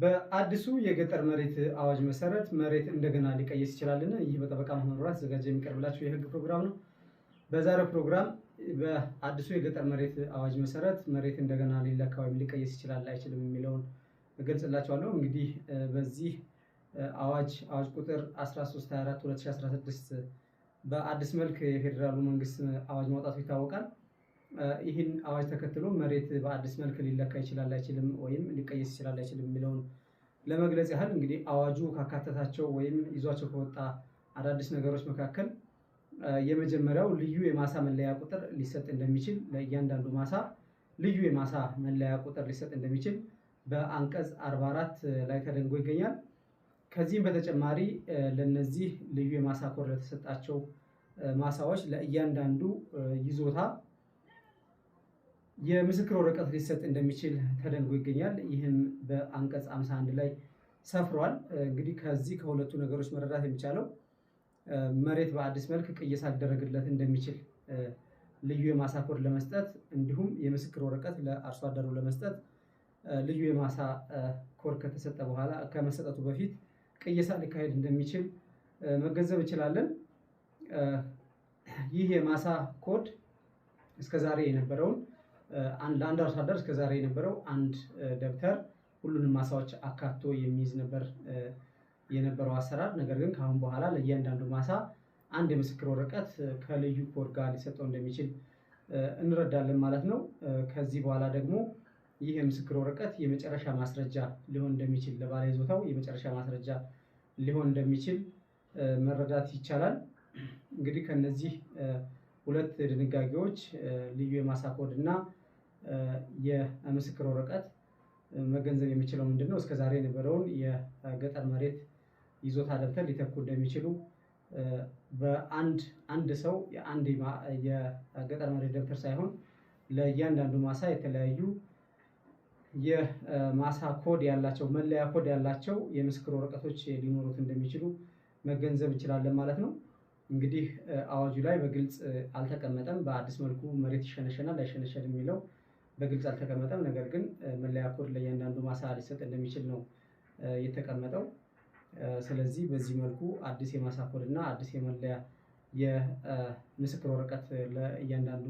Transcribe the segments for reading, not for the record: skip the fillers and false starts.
በአዲሱ የገጠር መሬት አዋጅ መሰረት መሬት እንደገና ሊቀየስ ይችላልን? ይህ በጠበቃ መምህሩ ተዘጋጀ የሚቀርብላችሁ የህግ ፕሮግራም ነው። በዛሬው ፕሮግራም በአዲሱ የገጠር መሬት አዋጅ መሰረት መሬት እንደገና ሊለካ ወይም ሊቀየስ ይችላል አይችልም የሚለውን እገልጽላችኋለሁ። እንግዲህ በዚህ አዋጅ አዋጅ ቁጥር 1324 2016 በአዲስ መልክ የፌዴራሉ መንግስት አዋጅ ማውጣቱ ይታወቃል። ይህን አዋጅ ተከትሎ መሬት በአዲስ መልክ ሊለካ ይችላል አይችልም ወይም ሊቀየስ ይችላል አይችልም የሚለውን ለመግለጽ ያህል፣ እንግዲህ አዋጁ ካካተታቸው ወይም ይዟቸው ከወጣ አዳዲስ ነገሮች መካከል የመጀመሪያው ልዩ የማሳ መለያ ቁጥር ሊሰጥ እንደሚችል፣ ለእያንዳንዱ ማሳ ልዩ የማሳ መለያ ቁጥር ሊሰጥ እንደሚችል በአንቀጽ 44 ላይ ተደንግጎ ይገኛል። ከዚህም በተጨማሪ ለነዚህ ልዩ የማሳ ኮድ ለተሰጣቸው ማሳዎች ለእያንዳንዱ ይዞታ የምስክር ወረቀት ሊሰጥ እንደሚችል ተደንግጎ ይገኛል። ይህም በአንቀጽ 51 ላይ ሰፍሯል። እንግዲህ ከዚህ ከሁለቱ ነገሮች መረዳት የሚቻለው መሬት በአዲስ መልክ ቅየሳ ሊደረግለት እንደሚችል፣ ልዩ የማሳ ኮድ ለመስጠት እንዲሁም የምስክር ወረቀት ለአርሶ አደሩ ለመስጠት ልዩ የማሳ ኮድ ከተሰጠ በኋላ ከመሰጠቱ በፊት ቅየሳ ሊካሄድ እንደሚችል መገንዘብ እንችላለን። ይህ የማሳ ኮድ እስከዛሬ የነበረውን ለአንድ አርሶ አደር እስከዛሬ የነበረው አንድ ደብተር ሁሉንም ማሳዎች አካቶ የሚይዝ ነበር የነበረው አሰራር። ነገር ግን ከአሁን በኋላ ለእያንዳንዱ ማሳ አንድ የምስክር ወረቀት ከልዩ ኮድ ጋር ሊሰጠው እንደሚችል እንረዳለን ማለት ነው። ከዚህ በኋላ ደግሞ ይህ የምስክር ወረቀት የመጨረሻ ማስረጃ ሊሆን እንደሚችል፣ ለባለ ይዞታው የመጨረሻ ማስረጃ ሊሆን እንደሚችል መረዳት ይቻላል። እንግዲህ ከነዚህ ሁለት ድንጋጌዎች ልዩ የማሳ ኮድ እና የምስክር ወረቀት መገንዘብ የሚችለው ምንድን ነው? እስከዛሬ የነበረውን የገጠር መሬት ይዞታ ደብተር ሊተኩ እንደሚችሉ፣ በአንድ አንድ ሰው የአንድ የገጠር መሬት ደብተር ሳይሆን ለእያንዳንዱ ማሳ የተለያዩ የማሳ ኮድ ያላቸው፣ መለያ ኮድ ያላቸው የምስክር ወረቀቶች ሊኖሩት እንደሚችሉ መገንዘብ እንችላለን ማለት ነው። እንግዲህ አዋጁ ላይ በግልጽ አልተቀመጠም። በአዲስ መልኩ መሬት ይሸነሸናል አይሸነሸንም የሚለው በግልጽ አልተቀመጠም። ነገር ግን መለያ ኮድ ለእያንዳንዱ ማሳ ሊሰጥ እንደሚችል ነው የተቀመጠው። ስለዚህ በዚህ መልኩ አዲስ የማሳ ኮድ እና አዲስ የመለያ የምስክር ወረቀት ለእያንዳንዱ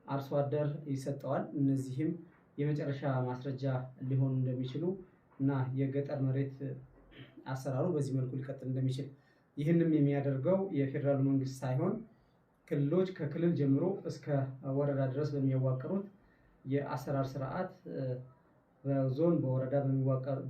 አርሶ አደር ይሰጠዋል። እነዚህም የመጨረሻ ማስረጃ ሊሆኑ እንደሚችሉ እና የገጠር መሬት አሰራሩ በዚህ መልኩ ሊቀጥል እንደሚችል፣ ይህንም የሚያደርገው የፌዴራሉ መንግስት ሳይሆን ክልሎች ከክልል ጀምሮ እስከ ወረዳ ድረስ በሚያዋቅሩት የአሰራር ስርዓት፣ በዞን በወረዳ በሚዋቀሩት